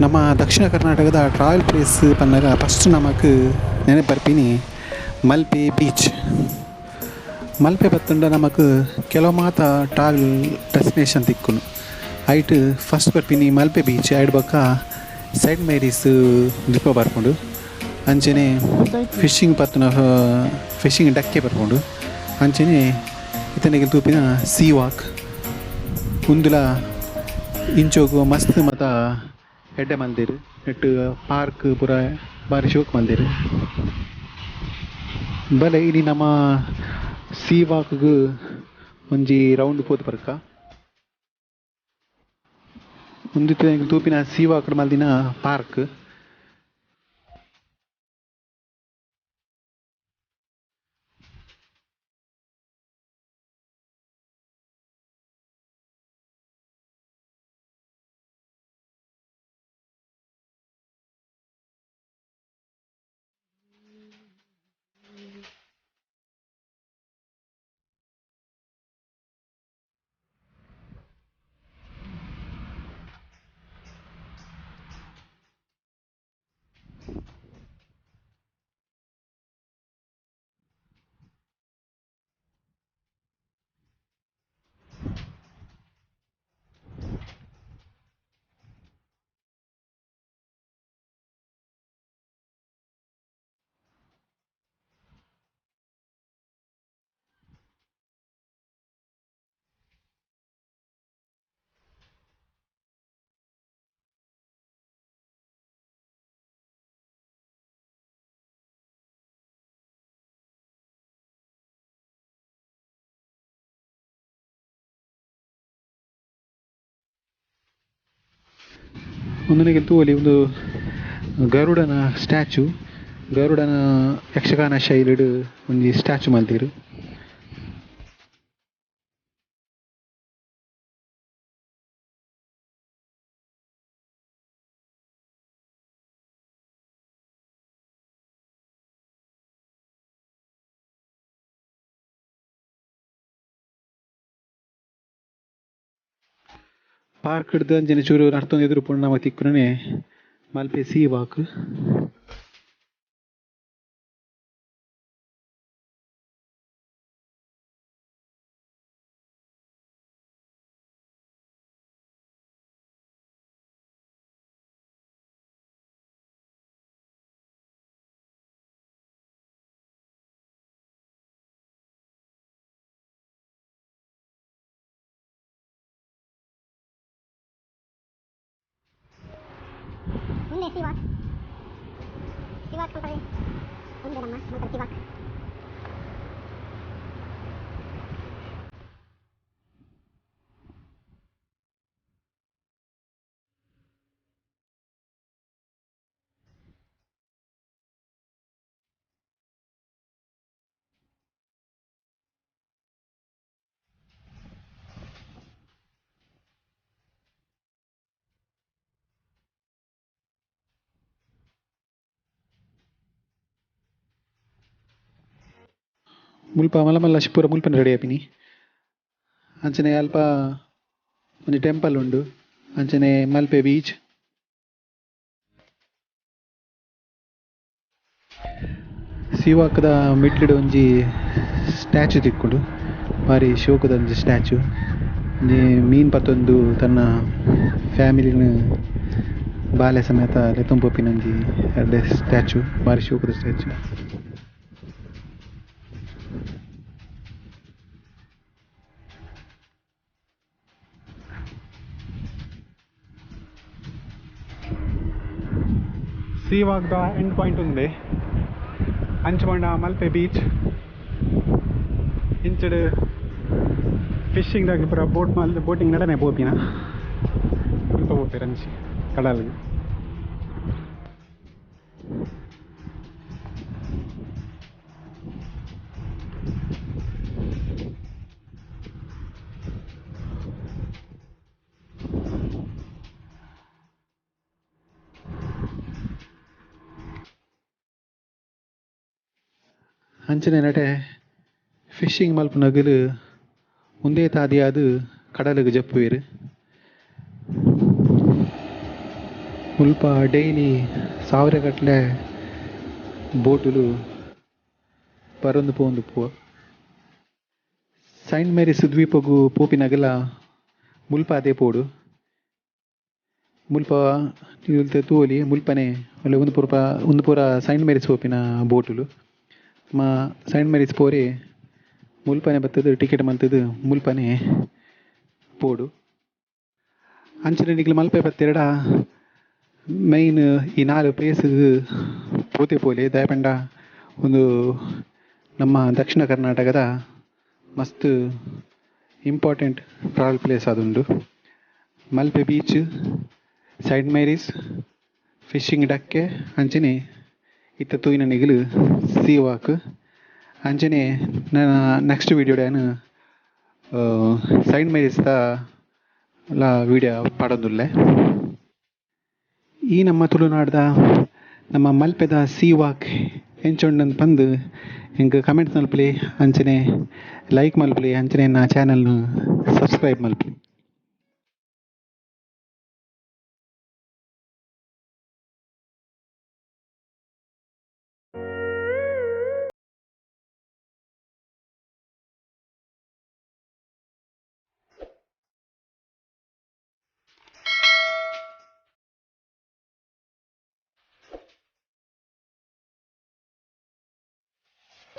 ನಮ್ಮ ದಕ್ಷಿಣ ಕರ್ನಾಟಕದ travel place ಪನ್ನಗ first ನಮಕ್ ನೆನಪು ಬರ್ಪಿನಿ ಮಲ್ಪೆ ಬೀಚ್. ಮಲ್ಪೆ ಬತ್ತುಂಡ ನಮಕ್ ಕೆಲವು ಮಾತ ಟ್ರಾವೆಲ್ ಡೆಸ್ಟಿನೇಷನ್ ತಿಕ್ಕುನು. ಐಟ್ ಫಸ್ಟ್ ಬರ್ಪಿನಿ ಮಲ್ಪೆ ಬೀಚ್, ಐಡ್ ಬೊಕ ಸೈಂಟ್ ಮೇರಿಸ್ ದ್ವೀಪ ಬರ್ಪುಂಡು. ಅಂಚನೆ ಫಿಶಿಂಗ್ ಪತ್ತುನ ಫಿಶಿಂಗ್ ಡಕ್ಕೆ ಬರ್ಪುಂಡು. ಅಂಚನೆ ಇತ್ತೆ ನಿಕುಲು ತೂಪಿನ ಸೀ ವಾಕ್ ಉಂದುಲ ಇಂಚೋಗು ಮಸ್ತ್ ಮಾತ ಎಡ್ಡೆ ಮಲ್ದೆರ್ ನೆಟ್ಟ್ ಪಾರ್ಕ್ ಪೂರ ಬಾರಿ ಶೋಕು ಮಲ್ದೆರ್. ಬಲೆ ಇನಿ ನಮ ಸೀ ವಾಕ್ ಗು ಒಂಜಿ ರೌಂಡ್ ಪೋದು ಬರ್ಕ. ಉಂದು ಇತ್ತೆ ನಿಕುಲು ತೂಪಿನ ಸೀ ವಾಕ್ ಡ್ ಮಲ್ದಿನ ಪಾರ್ಕ್. ಉಂದು ನಿಕುಲು ತೂವೊಲಿ ಉಂದು ಗರುಡನ ಸ್ಟ್ಯಾಚ್ಯೂ, ಗರುಡನ ಯಕ್ಷಗಾನ ಶೈಲಿಡ್ ಒಂಜಿ ಸ್ಟ್ಯಾಚ್ಯೂ ಮಲ್ದೆರ್. ಪಾರ್ಕ್ ಡ್ದ್ ಅಂಚನೆ ಚೂರು ನಡ್ತೊಂದು ಎದುರು ಪೋಂಡ ನಮಕ್ ತಿಕ್ಕುನನೆ ಮಲ್ಪೆ ಸೀ ವಾಕ್. ಉಂದೆ ಸೀವಾಕ್, ಸೀವಾಕ್ ಪನ್ಪರೆ ಉಂದೆ ನಮ್ಮ ಮಲ್ಪೆ ಸೀವಾಕ್. ಮುಲ್ಪ ಮಲ್ಲ ಮಲ್ಲ ಶಿಪ್ ಪೂರ ಮುಲ್ಪನೆ ರೆಡಿ ಆಪಿನಿ. ಅಂಚನೆ ಅಲ್ಪ ಒಂಜಿ ಟೆಂಪಲ್ ಉಂಡು. ಅಂಚನೆ ಮಲ್ಪೆ ಬೀಚ್. ಸೀ ವಾಕ್ ದ ಮಿಡ್ಲ್ ಡ್ ಒಂಜಿ ಸ್ಟ್ಯಾಚ್ಯೂ ತಿಕ್ಕುಂಡು. ಬಾರಿ ಶೋಕುದ ಒಂಜಿ ಸ್ಟ್ಯಾಚ್ಯೂ. ಒಂಜಿ ಮೀನ್ ಪತ್ತೊಂದು ತನ್ನ ಫ್ಯಾಮಿಲಿ ನ್ ಬಾಲೆ ಸಮೇತ ಲೆತೊಂದು ಪೋಪಿನ ಒಂಜಿ ಎಡ್ಡೆ ಸ್ಟ್ಯಾಚ್ಯೂ, ಬಾರಿ ಶೋಕುದ ಸ್ಟ್ಯಾಚ್ಯೂ. ಸೀ ವಾಕ್ ದ ಎಂಡ್ ಪಾಯಿಂಟ್ ಉಂದೆ. ಅಂಚ ಪಂಡ ಮಲ್ಪೆ ಬೀಚ್. ಇಂಚಡ್ ಫಿಶಿಂಗ್ ದ ಪೂರ ಬೋಟ್ ಮಲ್ತ್ ಬೋಟಿಂಗ್ ನಡನೆ ಪೋಪಿನ ಮುಲ್ಪ ಪೋಪೆರ್ ಅಂಚಿ ಕಡಲ್ಗ್. ಅಂಚನೆ ನಟೆ ಫಿಶಿಂಗ್ ಮಲ್ಪುನಗಲು ಉಂದೇ ತಾದಿಯಾದ್ ಕಡಲುಗ್ ಜಪ್ಪುವೆರ್. ಮುಲ್ಪ ಡೈಲಿ ಸಾವಿರಗಟ್ಲೆ ಬೋಟುಲು ಬರೊಂದು ಪೋವೊಂದುಪ್ಪುವ. ಸೈಂಟ್ ಮೇರಿಸ್ ದ್ವೀಪೊಗು ಪೋಪಿನಗಲ ಮುಲ್ಪ ಆದೆ ಪೋಡು. ಮುಲ್ಪ ತೂವೊಲಿ ಮುಲ್ಪನೆ ಉಂದು ಪೂರ ಉಂದು ಪೂರ ಸೈಂಟ್ ಮೇರಿಸ್ ಪೋಪಿನ ಬೋಟುಲು. ನಮ ಸೈಂಟ್ ಮೇರಿಸ್ ಪೋರೆ ಮುಲ್ಪನೆ ಬತ್ತುದು ಟಿಕೆಟ್ ಮಂತುದು ಮುಲ್ಪನೆ ಪೋಡು. ಅಂಚನೆ ನಿಕುಲು ಮಲ್ಪೆ ಬತ್ತೆರ್ಡ ಮೈನ್ ಈ ನಾಲ್ ಪ್ಲೇಸ್ ಗ್ ಪೋತೆ ಪೋಲೆ ದಾಯೆ ಪಂಡ ಉಂದು ನಮ್ಮ ದಕ್ಷಿಣ ಕರ್ನಾಟಕದ ಮಸ್ತ್ ಇಂಪಾರ್ಟೆಂಟ್ ಟ್ರಾವೆಲ್ ಪ್ಲೇಸ್ ಆದುಂಡು. ಮಲ್ಪೆ ಬೀಚ್, ಸೈಂಟ್ ಮೇರಿಸ್, ಫಿಶಿಂಗ್ ಡಕ್ಕೆ ಅಂಚನೆ ಇತ್ತೆ ತೂಯಿನ ನಿಗುಲು ಸೀ ವಾಕ್. ಅಂಚನೆ ನನ ನೆಕ್ಸ್ಟ್ ವಿಡಿಯೋ ಯಾನ್ ಸೈಂಟ್ ಮೇರಿಸ್ ದ ಲ ವಿಡಿಯೋ ಪಾಡೊಂದುಲ್ಲೆ. ಈ ನಮ್ಮ ತುಳುನಾಡ್ದ ನಮ್ಮ ಮಲ್ಪೆದ ಸೀ ವಾಕ್ ಎಂಚ ಉಂಡು ಪಂದ್ ಎಂಕ್ ಕಮೆಂಟ್ ಮಲ್ಪುಲೆ ಅಂಚನೆ ಲೈಕ್ ಮಲ್ಪುಲೆ ಅಂಚನೆ ಎನ್ನ ಚಾನೆಲ್ ನ್ ಸಬ್ಸ್ಕ್ರೈಬ್ ಮಲ್ಪುಲೆ.